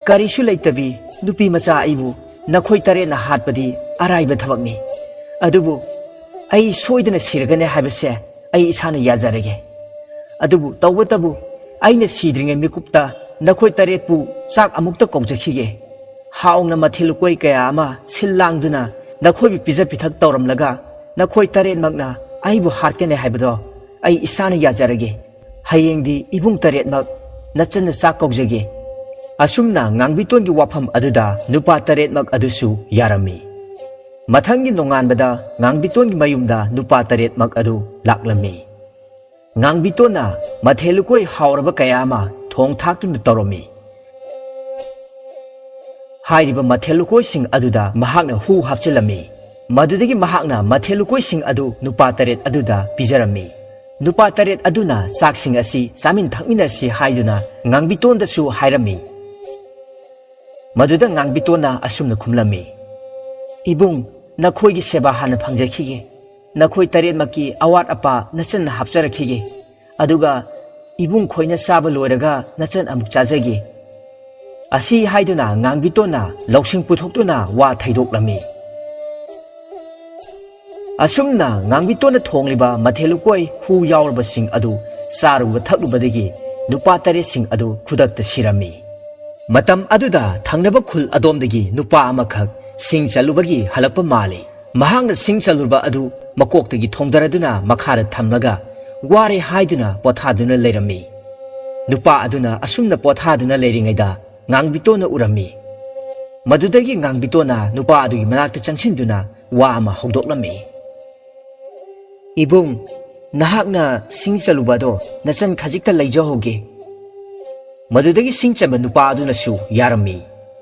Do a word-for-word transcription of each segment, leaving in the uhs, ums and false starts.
ꯀꯔꯤꯁꯨ ꯂꯩꯇꯕꯤ ꯅꯨꯄꯤ ꯃꯆꯥ ꯑꯩꯕꯨ ꯅꯈꯣꯏ ꯇꯔꯦꯠꯅ ꯍꯥꯠꯄꯗꯤ ꯑꯔꯥꯏꯕ ꯊꯕꯛꯅꯤ꯫ ꯑꯗꯨꯕꯨ ꯑꯩ ꯁꯣꯏꯗꯅ ꯁꯤꯔꯒꯅꯤ ꯍꯥꯏꯕꯁꯦ ꯑꯩ ꯏꯁꯥꯅ ꯌꯥꯖꯔꯒꯦ꯫ ꯑꯗꯨꯕꯨ ꯇꯧꯕꯇꯕꯨ ꯑꯩꯅ ꯁꯤꯗ꯭ꯔꯤꯉꯩ ꯃꯤꯀꯨꯞꯇ ꯅꯈꯣꯏ ꯇꯔꯦꯠꯄꯨ ꯆꯥꯛ ꯑꯃꯨꯛꯇ ꯀꯧꯖꯈꯤꯒꯦ꯫ ꯍꯥꯎꯅ ꯃꯊꯦꯜ ꯂꯨꯀꯣꯏ ꯀꯌꯥ ꯑꯃ ꯁꯤꯜ ꯂꯥꯡꯗꯨꯅ ꯅꯈꯣꯏꯕꯨ ꯄꯤꯖ ꯄꯤꯊꯛ ꯇꯧꯔꯝꯂꯒ ꯅꯈꯣꯏ ꯇꯔꯦꯠꯃꯛꯅ ꯑꯩꯕꯨ ꯍꯥꯠꯀꯅꯤ ꯍꯥꯏꯕꯗꯣ ꯑꯩ ꯏꯁꯥꯅ ꯌꯥꯖꯔꯒꯦ꯫ ꯍꯌꯦꯡꯗꯤ ꯏꯕꯨꯡ ꯇꯔꯦꯠꯃꯛ ꯅꯆꯟꯅ ꯆꯥꯛ ꯀꯧꯖꯒꯦ꯫ ꯑꯁꯨꯝꯅ ꯉꯥꯡꯕꯤꯇꯣꯟꯒꯤ ꯋꯥꯐꯝ ꯑꯗꯨꯗ ꯅꯨꯄꯥ ꯇꯔꯦꯠꯃꯛ ꯑꯗꯨꯁꯨ ꯌꯥꯔꯝꯃꯤ꯫ ꯃꯊꯪꯒꯤ ꯅꯣꯡꯉꯥꯟꯕꯗ ꯉꯥꯡꯕꯤꯇꯣꯟꯒꯤ ꯃꯌꯨꯝꯗ ꯅꯨꯄꯥ ꯇꯔꯦꯠꯃꯛ ꯑꯗꯨ ꯂꯥꯛꯂꯝꯃꯤ꯫ ꯉꯥꯡꯕꯤꯇꯣꯟꯅ ꯃꯊꯦꯜ ꯂꯨꯀꯣꯏ ꯍꯥꯎꯔꯕ ꯀꯌꯥ ꯑꯃ ꯊꯣꯡ ꯊꯥꯛꯇꯨꯅ ꯇꯧꯔꯝꯃꯤ꯫ ꯍꯥꯏꯔꯤꯕ ꯃꯊꯦꯜ ꯂꯨꯀꯣꯏꯁꯤꯡ ꯑꯗꯨꯗ ꯃꯍꯥꯛꯅ ꯍꯨ ꯍꯥꯞꯆꯤꯜꯂꯝꯃꯤ꯫ ꯃꯗꯨꯗꯒꯤ ꯃꯍꯥꯛꯅ ꯃꯊꯦꯜ ꯂꯨꯀꯣꯏꯁꯤꯡ ꯑꯗꯨ ꯅꯨꯄꯥ ꯇꯔꯦꯠ ꯑꯗꯨꯗ ꯄꯤꯖꯔꯝꯃꯤ꯫ ꯅꯨꯄꯥ ꯇꯔꯦꯠ ꯑꯗꯨꯅ ꯆꯥꯛꯁꯤꯡ ꯑꯁꯤ ꯆꯥꯃꯤꯟ ꯊꯛꯃꯤꯟꯅꯁꯤ ꯍꯥꯏꯗꯨꯅ ꯉꯥꯡꯕꯤꯇꯣꯟꯗꯁꯨ ꯍꯥꯏꯔꯝꯃꯤ꯫ ꯃꯗꯨꯗ ꯉꯥꯡꯕꯤꯇꯣꯟꯅ ꯑꯁꯨꯝꯅ ꯈꯨꯝꯂꯝꯃꯤ, "ꯏꯕꯨꯡ, ꯅꯈꯣꯏꯒꯤ ꯁꯦꯕꯥ ꯍꯥꯟꯅ ꯐꯪꯖꯈꯤꯒꯦ꯫ ꯅꯈꯣꯏ ꯇꯔꯦꯠꯃꯛꯀꯤ ꯑꯋꯥꯠ ꯑꯄꯥ ꯅꯆꯟꯅ ꯍꯥꯞꯆꯔꯛꯈꯤꯒꯦ꯫ ꯑꯗꯨꯒ ꯏꯕꯨꯡ ꯈꯣꯏꯅ ꯆꯥꯕ ꯂꯣꯏꯔꯒ ꯅꯆꯟ ꯑꯃꯨꯛ ꯆꯥꯖꯒꯦ꯫" ꯑꯁꯤ ꯍꯥꯏꯗꯨꯅ ꯉꯥꯡꯕꯤꯇꯣꯟꯅ ꯂꯧꯁꯤꯡ ꯄꯨꯊꯣꯛꯇꯨꯅ ꯋꯥ ꯊꯩꯗꯣꯛꯂꯝꯃꯤ꯫ ꯑꯁꯨꯝꯅ ꯉꯥꯡꯕꯤꯇꯣꯟꯅ ꯊꯣꯡꯂꯤꯕ ꯃꯊꯦꯜ ꯂꯨꯀꯣꯏ ꯍꯨ ꯌꯥꯎꯔꯕꯁꯤꯡ ꯑꯗꯨ ꯆꯥꯔꯨꯕ ꯊꯛꯂꯨꯕꯗꯒꯤ ꯅꯨꯄꯥ ꯇꯔꯦꯠꯁꯤꯡ ꯑꯗꯨ ꯈꯨꯗꯛꯇ ꯁꯤꯔꯝꯃꯤ꯫ ꯃꯇꯝ ꯑꯗꯨꯗ ꯊꯪꯅꯕ ꯈꯨꯜ ꯑꯗꯣꯝꯗꯒꯤ ꯅꯨꯄꯥ ꯑꯃꯈꯛ ꯁꯤꯡ ꯆꯜꯂꯨꯕꯒꯤ ꯍꯜꯂꯛꯄ ꯃꯥꯜꯂꯤ꯫ ꯃꯍꯥꯛꯅ ꯁꯤꯡ ꯆꯜꯂꯨꯕ ꯑꯗꯨ ꯃꯀꯣꯛꯇꯒꯤ ꯊꯣꯡꯗꯔꯗꯨꯅ ꯃꯈꯥꯗ ꯊꯝꯂꯒ ꯋꯥꯔꯦ ꯍꯥꯏꯗꯨꯅ ꯄꯣꯊꯥꯗꯨꯅ ꯂꯩꯔꯝꯃꯤ꯫ ꯅꯨꯄꯥ ꯑꯗꯨꯅ ꯑꯁꯨꯝꯅ ꯄꯣꯊꯥꯗꯨꯅ ꯂꯩꯔꯤꯉꯩꯗ ꯉꯥꯡꯕꯤꯇꯣꯟꯅ ꯎꯔꯝꯃꯤ꯫ ꯃꯗꯨꯗꯒꯤ ꯉꯥꯡꯕꯤꯇꯣꯟꯅ ꯅꯨꯄꯥ ꯑꯗꯨꯒꯤ ꯃꯅꯥꯛꯇ ꯆꯪꯁꯤꯟꯗꯨꯅ ꯋꯥ ꯑꯃ ꯍꯧꯗꯣꯛꯂꯝꯃꯤ꯫ "ꯏꯕꯨꯡ, ꯅꯍꯥꯛꯅ ꯁꯤꯡ ꯆꯜꯂꯨꯕ ꯑꯗꯣ ꯅꯆꯟ ꯈꯖꯤꯛꯇ ꯂꯩꯖꯍꯧꯒꯦ꯫" ꯃꯗꯨꯗꯒꯤ ꯁꯤꯡ ꯆꯟꯕ ꯅꯨꯄꯥ ꯑꯗꯨꯅꯁꯨ ꯌꯥꯔꯝꯃꯤ꯫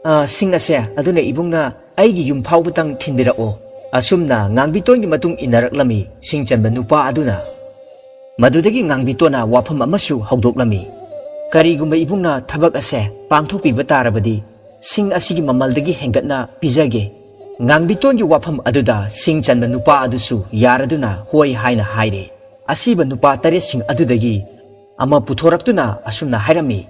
"ꯑ, ꯁꯤꯡ ꯑꯁꯦ ꯑꯗꯨꯅ ꯏꯕꯨꯡꯅ ꯑꯩꯒꯤ ꯌꯨꯝ ꯐꯥꯎꯕꯇꯪ ꯊꯤꯟꯕꯤꯔꯛꯑꯣ꯫" ꯑꯁꯨꯝꯅ ꯉꯥꯡꯕꯤꯇꯣꯟꯒꯤ ꯃꯇꯨꯡ ꯏꯟꯅꯔꯛꯂꯝꯃꯤ ꯁꯤꯡ ꯆꯟꯕ ꯅꯨꯄꯥ ꯑꯗꯨꯅ꯫ ꯃꯗꯨꯗꯒꯤ ꯉꯥꯡꯕꯤꯇꯣꯟꯅ ꯋꯥꯐꯝ ꯑꯃꯁꯨ ꯍꯧꯗꯣꯛꯂꯝꯃꯤ꯫ "ꯀꯔꯤꯒꯨꯝꯕ ꯏꯕꯨꯡꯅ ꯊꯕꯛ ꯑꯁꯦ ꯄꯥꯡꯊꯣꯛꯄꯤꯕ ꯇꯥꯔꯕꯗꯤ ꯁꯤꯡ ꯑꯁꯤꯒꯤ ꯃꯃꯜꯗꯒꯤ ꯍꯦꯟꯒꯠꯅ ꯄꯤꯖꯒꯦ꯫" ꯉꯥꯡꯕꯤꯇꯣꯟꯒꯤ ꯋꯥꯐꯝ ꯑꯗꯨꯗ ꯁꯤꯡ ꯆꯟꯕ ꯅꯨꯄꯥ ꯑꯗꯨꯁꯨ ꯌꯥꯔꯗꯨꯅ ꯍꯣꯏ ꯍꯥꯏꯅ ꯍꯥꯏꯔꯦ꯫ ꯑꯁꯤꯕ ꯅꯨꯄꯥ ꯇꯔꯦꯠꯁꯤꯡ ꯑꯗꯨꯗꯒꯤ ꯑꯃ ꯄꯨꯊꯣꯔꯛꯇꯨꯅ ꯑꯁꯨꯝꯅ ꯍꯥꯏꯔꯝꯃꯤ,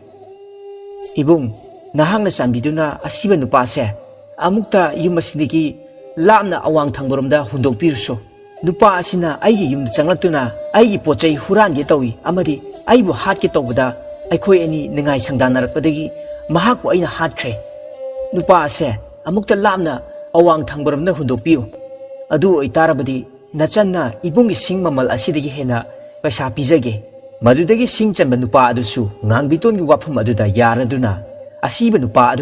"ꯏꯕꯨꯡ, ꯅꯍꯥꯛꯅ ꯆꯥꯟꯕꯤꯗꯨꯅ ꯑꯁꯤꯕ ꯅꯨꯄꯥꯁꯦ ꯑꯃꯨꯛꯇ ꯌꯨꯝ ꯑꯁꯤꯗꯒꯤ ꯂꯥꯞꯅ ꯑꯋꯥꯡ ꯊꯪꯕꯔꯣꯝꯗ ꯍꯨꯟꯗꯣꯛꯄꯤꯔꯨꯁꯨ꯫ ꯅꯨꯄꯥ ꯑꯁꯤꯅ ꯑꯩꯒꯤ ꯌꯨꯝꯗ ꯆꯪꯂꯛꯇꯨꯅ ꯑꯩꯒꯤ ꯄꯣꯠ ꯆꯩ ꯍꯨꯔꯥꯟꯒꯦ ꯇꯧꯏ ꯑꯃꯗꯤ ꯑꯩꯕꯨ ꯍꯥꯠꯀꯦ ꯇꯧꯕꯗ ꯑꯩꯈꯣꯏ ꯑꯅꯤ ꯅꯤꯡꯉꯥꯏ ꯁꯪꯗꯥꯟꯅꯔꯛꯄꯗꯒꯤ ꯃꯍꯥꯛꯄꯨ ꯑꯩꯅ ꯍꯥꯠꯈ꯭ꯔꯦ꯫ ꯅꯨꯄꯥ ꯑꯁꯦ ꯑꯃꯨꯛꯇ ꯂꯥꯞꯅ ꯑꯋꯥꯡ ꯊꯪꯕꯔꯣꯝꯗ ꯍꯨꯟꯗꯣꯛꯄꯤꯌꯨ꯫ ꯑꯗꯨ ꯑꯣꯏꯇꯥꯔꯕꯗꯤ ꯅꯆꯟꯅ ꯏꯕꯨꯡꯒꯤ ꯁꯤꯡ ꯃꯃꯜ ꯑꯁꯤꯗꯒꯤ ꯍꯦꯟꯅ ꯄꯩꯁꯥ ꯄꯤꯖꯒꯦ꯫ ꯃꯗꯨꯗꯒꯤ ꯁꯤꯡ ꯆꯟꯕ ꯅꯨꯄꯥ ꯑꯗꯨꯁꯨ ꯉꯥꯡꯕꯤꯇꯣꯟꯒꯤ ꯋꯥꯐꯝ ꯑꯗꯨꯗ ꯌꯥꯔꯗꯨꯅ ꯑꯁꯤꯕ ꯅꯨꯄꯥ ꯑꯗꯨ